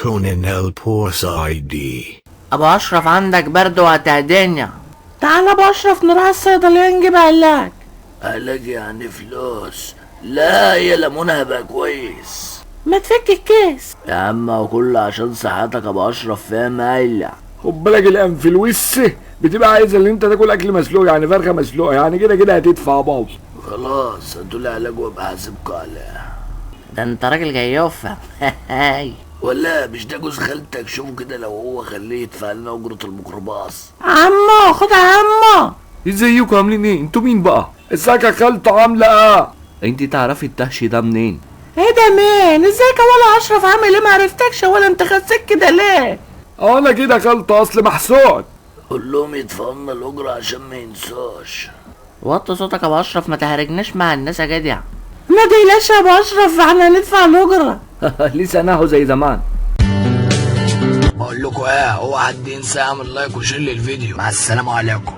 كونن البورسعيدي. ابو اشرف عندك برد وهتعدينا. تعال ابو اشرف نروح الصيدلية نجيب علاج. علاج يعني فلوس؟ لا يا ليمون هبقى كويس. ما تفك الكيس يا عم هو كله عشان صحتك يا ابو اشرف، فاهم؟ قايلة خد بالك الانفلوسه بتبقى عايزه ان انت تاكل اكل مسلوق، يعني فرخة مسلوقة، يعني كده كده هتدفع بابا. خلاص هاتولي علاج وابقى حاسبكوا عليه. ده انت راجل جيوفة. ولا مش ده جوز خالتك؟ شوفوا كده لو هو خليه يدفع لنا اجرة الميكروباص. عمو خد يا عمو. ازيكم عاملين ايه؟ انتوا مين بقى؟ ازيك يا خالته عامله ايه؟ انت تعرفي الدهش ده منين؟ ايه ده مين؟ ازيك يا ولا اشرف عامل ايه؟ معرفتكش ولا انت خسيت كده ليه؟ انا كده يا خالته اصل محسود. قول لهم يدفعوا لنا الاجرة عشان ما ينسوش. وطي صوتك يا ابو اشرف، ما تهرجناش مع الناس يا جدع. ما تقلقش يا ابو اشرف، احنا هندفع الاجرة. لسه انا زي زمان. بقول لكم ايه، هو حد ينسى يعمل like و share للفيديو. مع السلامة عليكم.